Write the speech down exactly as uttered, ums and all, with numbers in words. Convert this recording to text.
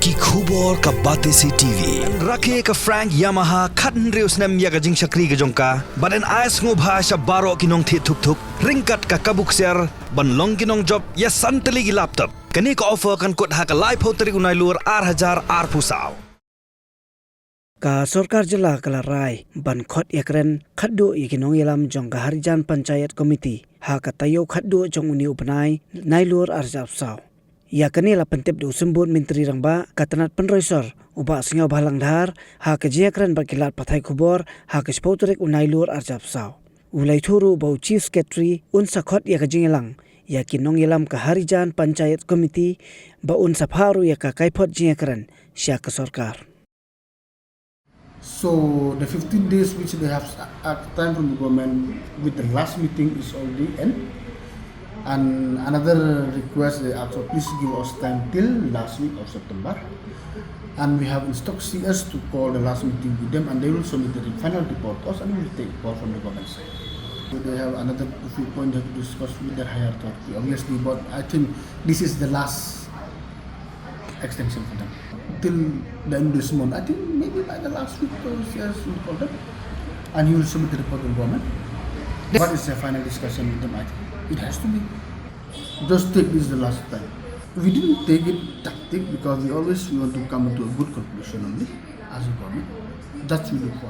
Ki khubor ka Batesi T V. Rakhe ka Frank Yamaha khathynriew snem ïa ka jingshakri ka jong ka. Bad yn ai sngewbha sha baroh ki nongthied thuk thuk ryngkat ka kabu ksiar ban long ki nongjop ïa san tylli ki laptop. Kane ka offer kan kut ha ka laiphew tarik u Nailur ar hajar arphew saw. Ka sorkar jylla ka la rai ban khot ïakren khatduh ïa ki nongïalam jong ka Harijan Panchayat Committee ha ka taïew khatduh jong une u bnai Nailur ar hajar arphew saw. Ïa kane la pyntip da u Symbud Myntri Rangbah ka tnat pynroi sor u Bah Sniawbhalang Dhar ha ka jingïakren bad ki lad pathai khubor ha ka shiphew tarik u Nailur ar hajar arphew saw. U la ïathuh ruh ba u Chief Secretary un sa khot ïa ka jingïalang ïa ki nongïalam ka Harijan Panchayat Committee, ba un sa phah ruh ïa ka kaiphod jingïakren sha ka sorkar. So the fifteen days which they have s- uh, time from the government with the last meeting is already end. And another request they ask, so please give us time till last week of September. And we have instructed C S to call the last meeting with them, and they will submit the final report to us, and we will take call from the government side. So they have another few points they have to discuss with their higher authority, obviously. But I think this is the last extension for them till the end of this month. I think maybe by the last week, uh, C S will call them, and he will submit the report to the government. What is the final discussion with them? I think it has to be. Just take this the last time. We didn't take it tactic because we always we want to come to a good conclusion only as a government. That's we look for.